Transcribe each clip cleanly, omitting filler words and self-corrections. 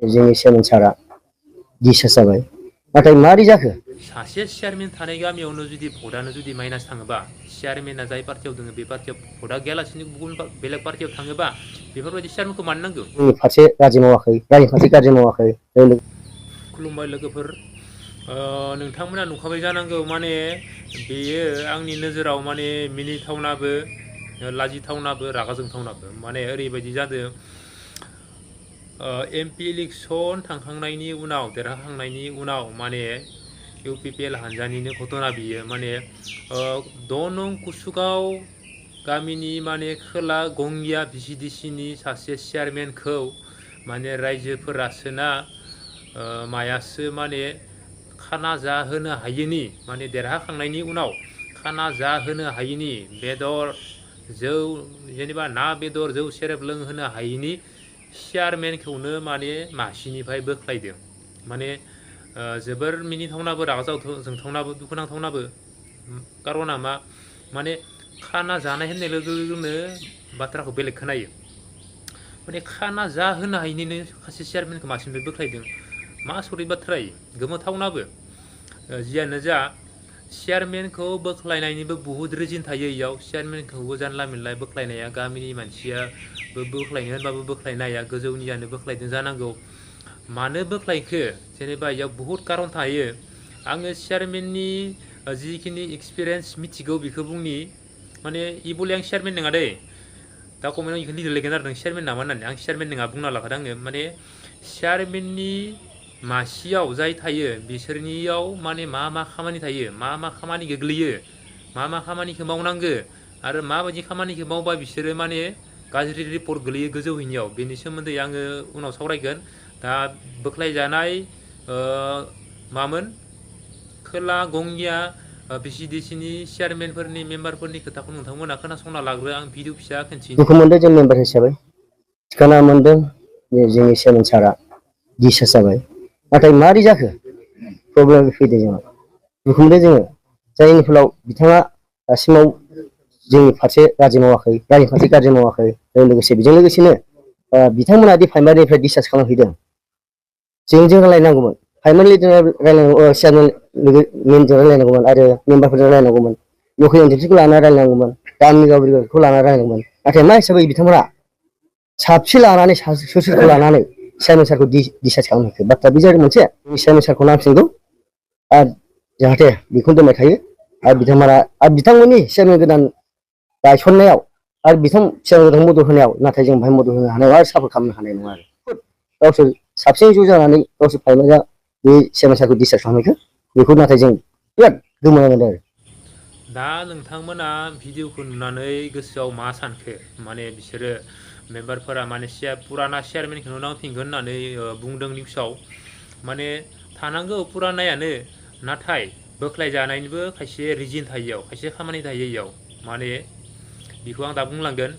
जोंनि चेयारमेन सारा डिसचार्ज जाबाय नाथाय मारै जाखो सासे चेयारमेन थानाय गामियावनो जुदि भटआनो जुदि माइनास थाङोबा चेयारमेना जाय पार्टियाव दङ बे पार्टियाव भटआ गैयालासिनो गुबुन बेलेग पार्टियाव थाङोबा बेफोरबायदि चेयारमेनखौ मानो नांगौ जोंनि फारसे गाज्रि मावाखै रायजो फारसे गाज्रि मावाखै खुलुमबाय लोगोफोर नोंथांमोना नुखाबाय जानांगौ माने बेयो आंनि नोजोराव माने मिनिथावनाबो लाजिथावनाबो रागा जोंथावनाबो माने ओरैबायदि जादों एमपि इलेक्सन थांखांनायनि उनाव देरहाखांनायनि उनाव माने इउपिपिएल हानजानिनो घटना बियो माने 2 नं कुसुगाव गामिनि माने खोला गंगिया भिसिडिसिनि सासे चेयारमेनखौ माने रायजोफोरासोना मायासो माने खाना जाहोनो हायिनि माने देरहाखांनायनि उनाव खाना जाहोनो हायिनि बेदर जौ जेनेबा ना बेदर जौ सेरेब लोंहोनो हायिनि चेयारमेनखौनो माने मासिनिफ्राय बोख्लायदों माने जोबोर मिनिथावनाबो रागा जोंथावनाबो दुखुनांथावनाबो कारना मा माने खाना जानाय होननाय लोगो लोगोनो बाथ्राखौ बेलेग खोनायो माने खाना जाहोनो हायिनिनो सासे चेयारमेनखौ मासिनिफ्राय बोख्लायदों मा सरि बाथ्रा गोमोथावनाबो जियानो जा चेयारमेनखौ बोख्लायनायनिबो बुहुद रिजन थायो इयाव चेयारमेनखौबो जानला मोनला बोख्लायनाया गामिनि मानसियाबो बोख्लायनो होनबाबो बोख्लायनो हाया गोजौनियानो बोख्लायदों जानांगौ मानो बोख्लायखो जेनेबा इयाव बुहुद कारन थायो आङो चेयारमेननि जिखिनि एक्सपिरियेन्स मिथिगौ बेखौ बुंनि माने इ बले आं चेयारमेन नङा दै दा कमेन्टआव बेखौ लिरलायगोन आरो नों चेयारमेन नामा होननानै आं चेयारमेन नङा बुंना लाखादों आङो माने चेयारमेननि मासियाव जाय थायो बिसोरनियाव माने मा खामानि थायो मा खामानि गोग्लैयो मा खामानिखौ मावनांगो आरो माबायदि खामानिखौ मावबा बिसोरो माने गाज्रि रिपर्ट गोलैयो गोजौहैनियाव बेनि सोमोन्दै आङो उनाव सावरायगोन दा बोख्लायजानाय मामोन खोला गंगिया भिसिडिसिनि चेयारमेनफोरनि मेम्बारफोरनि खोथाखौ नोंथांमोना खोनासंना लाग्रो आं भिडिअ फिसा खिन्थिनि दुखु मोनदों जों मेम्बार हिसाबै थिखाना मोनदों जोंनि चेयारमेन सारा डिसचार्ज जाबाय नाथाय मारै जाखो प्रब्लेम फैदों जोंनाव दुखु मोनदों जोङो जायनि फलाव बिथाङा दासिमाव जोंनि फारसे गाज्रि मावाखै रायजो फारसे गाज्रि मावाखै लोगोसे बेजों लोगोसेनो बिथांमोना दि प्राइमारिनिफ्राय डिसचार्ज खालामहैदों जों रायलायनांगौमोन प्राइमारिजों रायलायनांगौ चेयारमेन मेनजों रायलायनांगौमोन आरो मेम्बारफोरजों रायलायनांगौमोन लकेल एनटिटिखौ लानानै रायलायनांगौमोन गामि गावखौ लानानै रायलायनांगौमोन नाथाय मा हिसाबै बिथांमोना साबसे लानानै सोरखौ लानानै चेयारमेन सारखौ डिसचार्ज खालामहैखो बाथ्रा बे जादों मोनसे चेयारमेन सारखौ नांफिनगौ आरो जाहाथे बेखौनो दोनबाय थायो आरो बिथांमोना आरो बिथांमोननि चेयारमेन गोदान गायसननायाव आरो बिथां चेयारमेन गोदान मदद होनायाव नाथाय जों बाहाय मदद होनो हानाय आरो सापर्ट खालामनो हानाय नङा आरो गावसोर साबसिन ज' जानानै गावसोर फाइनाला बे चेयारमेन सारखौ डिसचार्ज खालामहैखो बेखौ नाथाय जों बिराद गोमोनाय मोनदों आरो दा नोंथांमोना भिडिअखौ नुनानै गोसोआव मा सानखो माने बिसोरो मेम्बारफोरा माने पुराना चेयारमेनखौनो नांफिनगोन होननानै बुंदों निउसाव माने थानांगौ पुरानायानो नाथाय बोख्लायजानायनिबो खायसे रिजन थायो इयाव खायसे खामानि थायो इयाव माने बेखौ आं दा बुंलांगोन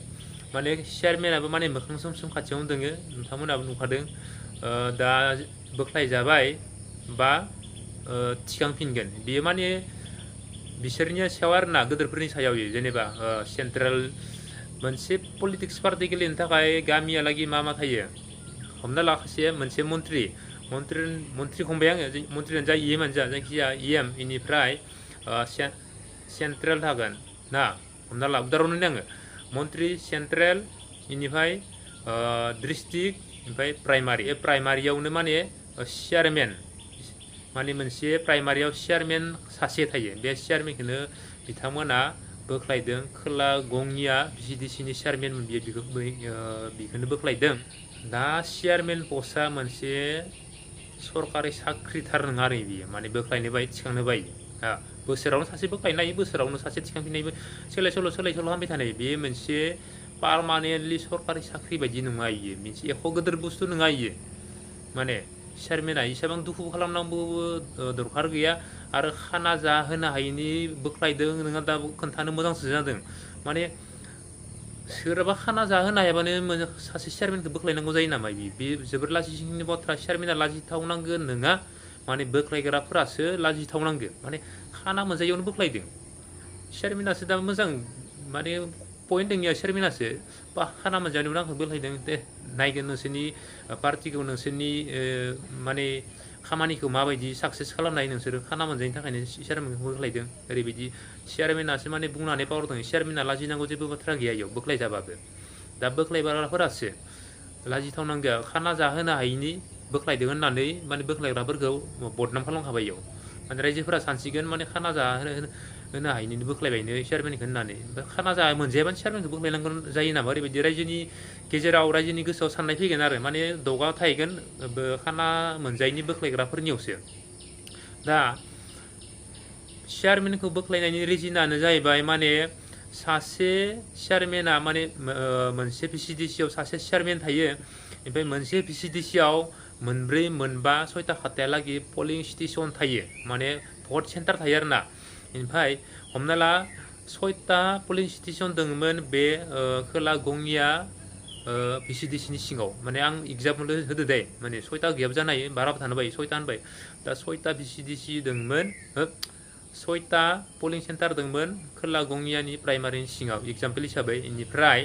माने चेयारमेनाबो माने मोखां सोम खाथियावनो दोङो नोंथांमोनाबो नुखादों दा बोख्लायजाबाय बा थिखांफिनगोन बेयो माने बिसोरनि सायाव आरोना गोदोरफोरनि सायाव जेनेबा सेन्ट्रेल मोनसे पलिटिक्स पार्टि गेलेनो थाखाय गामियालागि मा थायो हमना ला खायसे मोनसे मन्त्रि हमबाय आङो मन्त्रियानो जा इएमआनो जा जायखिजाया इएम इनिफ्राय सेन्ट्रेल थागोन ना हमना ला उदाहरन होनो आङो मन्त्रि सेन्ट्रेल इनिफ्राय डिस्ट्रिक्ट ओमफ्राय प्राइमारि प्राइमारियावनो माने चेयारमेन माने मोनसे प्राइमारियाव चेयारमेन सासे थायो बे चेयारमेनखौनो बिथांमोना बोख्लायदों खोला गंगिया भिसिडिसिनि चेयारमेनमोन बेखौनो बोख्लायदों दा चेयारमेन पस्टआ मोनसे सरकारि साख्रिथार नङा आरो बियो माने बोख्लायनो बायो थिखांनो बायो बोसोरावनो सासे बोख्लायनो हायो बोसोरावनो सासे थिखांफिननायबो सोलाय सोल' खालामबाय थानाय बेयो मोनसे पारमानेन्टलि सरकारि साख्रि बायदि नङा इयो मोनसे एख' गिदिर बुस्थु नङा इयो माने चेयारमेना एसेबां दुखु खालामनांगौबो दरखार गैया आरो खाना जाहोनो हायिनि बोख्लायदों नोंहा दा खोन्थानो मोजांसो जादों माने सोरबा खाना जाहोनो हायाबानो सासे चेयारमेनखौ बोख्लायनांगौ जायो नामा बे जोबोर लाजिनो बाथ्रा चेयारमेना लाजिथावनांगोन नङा माने बोख्लायग्राफोरासो लाजिथावनांगो माने खाना मोनजायैयावनो बोख्लायदों चेयारमेनासो दा मोजां माने पइन्ट दोंनिया चेयारमेनासो बा खाना मोनजानायनि उनाव आंखौ बोख्लायदों दे नायगोन नोंसोरनि पार्टिखौ नोंसोरनि माने खामानिखौ माबायदि साक्सेस खालामनाय नोंसोरो खाना मोनजायनि थाखायनो चेयारमेनखौ बोख्लायदों ओरैबायदि चेयारमेनासो माने बुंनानै पावर दङ चेयारमेना लाजिनांगौ जेबो बाथ्रा गैया इयाव बोख्लायजाबाबो दा बोख्लायग्राफोरासो लाजिथावनांगौ खाना जाहोनो हायिनि बोख्लायदों होननानै माने बोख्लायग्राफोरखौ बदनाम खालामखाबाय इयाव माने रायजोफोरा सानसिगोन माने खाना होनो हायिनि बोख्लायबायनो चेयारमेनखौ होननानै ओमफ्राय खाना मोनजायाबानो चेयारमेनखौ बोख्लायनांगौ जायो नामा ओरैबायदि रायजोनि गेजेराव रायजोनि गोसोआव साननाय फैगोन आरो माने दगा थाहैगोन खाना मोनजायैनि बोख्लायग्राफोरनियावसो दा चेयारमेनखौ बोख्लायनायनि रिजनानो जाहैबाय माने सासे चेयारमेना माने मोनसे भिसिडिसियाव सासे चेयारमेन थायो ओमफ्राय मोनसे भिसिडिसियाव मोनब्रै मोनबा सयता खातायालागै पलिं स्टेसन थायो माने भट सेन्टार थायो आरोना ओमफ्राय हमना ला सयता पलिं स्टेसन दङमोन बे खोला गंनिया भिसिडिसिनि सिङाव माने आं एग्जाम्पल होदो दे माने सयता गैयाबो जानो हायो बाराबो थानो बायो सयता होनबाय दा सयता भिसिडिसि दङमोन सयता पलिं सेन्टार दङमोन खोला गंनियानि प्राइमारिनि सिङाव एग्जाम्पल हिसाबै बेनिफ्राय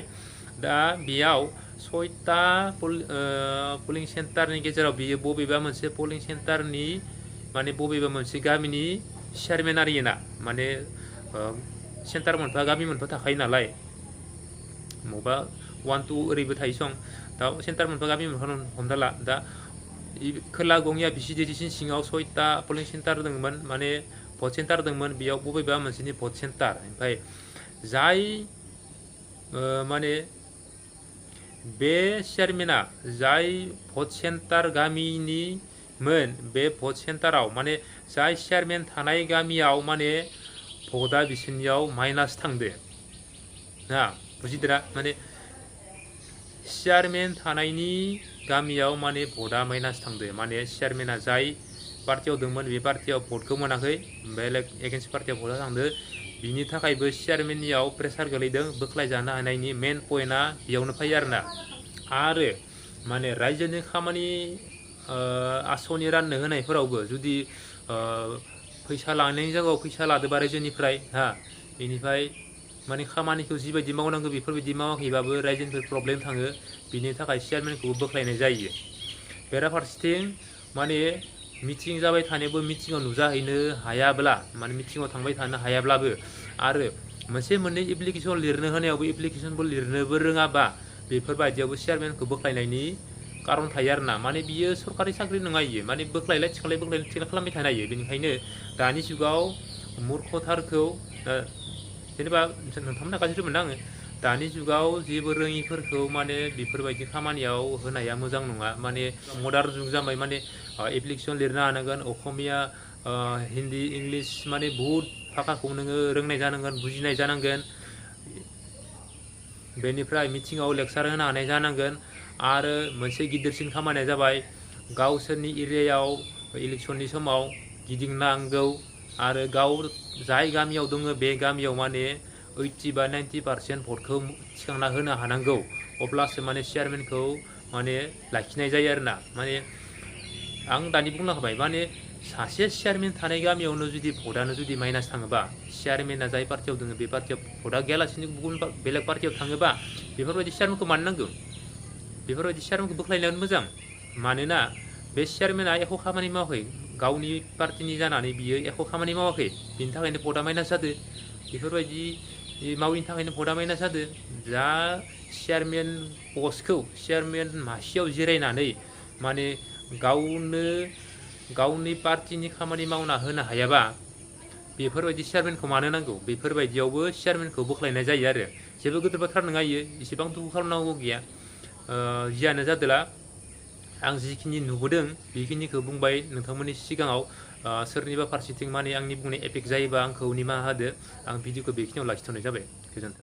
दा बेयाव सयता पलिं सेन्टारनि गेजेराव बियो बबेबा मोनसे पलिं सेन्टारनि माने बबेबा मोनसे गामिनि चेयारमेन आरिना माने सेन्टार मोनफा गामि मोनफा थाखायो नालाय मबा 1 2 ओरैबो थायो सं दा सेन्टार मोनफा गामि मोनफा हमना ला दा खोला गंनिया भिसिडिसिनि सिङाव सयता पलिं सेन्टार दङमोन माने भट सेन्टार दङमोन बेयाव बबेबा मोनसेनि भट सेन्टार ओमफ्राय जाय माने बे चेयारमेना जाय भट सेन्टार गामिनिमोन बे भट सेन्टाराव माने जाय चेयारमेन थानाय गामियाव माने भटआ बिसोरनियाव माइनास थांदो ना बुजिदोरा माने चेयारमेन थानायनि गामियाव माने भटआ माइनास थांदो माने चेयारमेना जाय पार्टियाव दंमोन बे पार्टियाव भटखौ मोनाखै बेलेग एगेन्स्ट पार्टियाव भटआ थांदो बिनि थाखायबो चेयारमेननियाव प्रेसार गोलैदों बोख्लायजानो हानायनि मेन पइन्टआ बेयावनो फैयो आरोना आरो माने रायजोनि खामानि आसनि राननो होनायफोरावबो जुदि फैसा लानायनि जायगायाव फैसा लादोबा रायजोनिफ्राय बेनिफ्राय माने खामानिखौ जिबायदि मावनांगौ बेफोरबायदि मावाखैबाबो रायजोनिफ्राय प्रब्लेम थाङो बिनि थाखाय चेयारमेनखौबो बोख्लायनाय जायो बेराफारसेथिं माने मिटिं जाबाय थानायावबो मिटिङाव नुजाहैनो हायाब्ला माने मिटिङाव थांबाय थानो हायाब्लाबो आरो मोनसे मोननै एप्लिकेसन लिरनो होनायावबो एप्लिकेसनबो लिरनोबो रोङाबा बेफोरबायदियावबो चेयारमेनखौ बोख्लायनायनि कारन थायो आरोना माने बियो सरकारि साख्रि नङा इयो माने बोख्लायलाय थिखांलाय बोख्लायलाय थिखांलाय खालामबाय थानो हायो बेनिखायनो दानि जुगाव मूर्खथारखौ जेनेबा नोंथांमोना गाज्रि मोना आङो दानि जुगाव जेबो रोङिफोरखौ माने बेफोरबायदि खामानियाव होनाया मोजां नङा माने मडार्न जुग जाबाय माने एप्लिकेसन लिरनो हानांगोन असमिया हिन्दी इंलिश माने बहुत भाषाखौ नोङो रोंनाय जानांगोन बुजिनाय जानांगोन बेनिफ्राय मिटिङाव लेक्सार होनो हानाय जानांगोन आरो मोनसे गिदिरसिन खामानिया जाबाय गावसोरनि एरियायाव इलेक्सननि समाव गिदिंनांगौ आरो गाव जाय गामियाव दङ बे गामियाव माने 80 बा 90% भटखौ थिखांना होनो हानांगौ अब्लासो माने चेयारमेनखौ माने लाखिनाय जायो आरोना माने आं दानि बुंलांखाबाय माने सासे चेयारमेन थानाय गामियावनो जुदि भटआनो जुदि माइनास थाङोबा चेयारमेना जाय पार्टियाव दङ बे पार्टियाव भटआ गैयालासिनो गुबुन बेलेग पार्टियाव थाङोबा बेफोरबायदि चेयारमेनखौ मानो नांगौ बेफोरबायदि चेयारमेनखौ बोख्लायनायानो मोजां मानोना बे चेयारमेना एख' खामानि मावाखै गावनि पार्टिनि जानानै बियो एख' खामानि मावाखै बिनि थाखायनो भटआ माइनास जादों बेफोरबायदि माविनि थाखायनो भटआ माइनास जादों जा चेयारमेन पस्टखौ चेयारमेन मासियाव जिरायनानै माने गावनि पार्टिनि खामानि मावना होनो हायाबा बेफोरबायदि चेयारमेनखौ मानो नांगौ बेफोरबायदियावबो चेयारमेनखौ बोख्लायनाय जायो आरो जेबो गिदिर बाथ्रा नङा इयो इसेबां दुखु खालामनांगौ गैया जियानो जादोला आं जिखिनि नुबोदों बेखिनिखौ बुंबाय नोंथांमोननि सिगाङाव सोरनिबा फारसेथिं माने आंनि बुंनाय एफेक्ट जायोबा आंखौ निमाहा होदो आं भिडिअखौ बेखिनियाव लाखिथ'नाय जाबाय गोजोन्थों।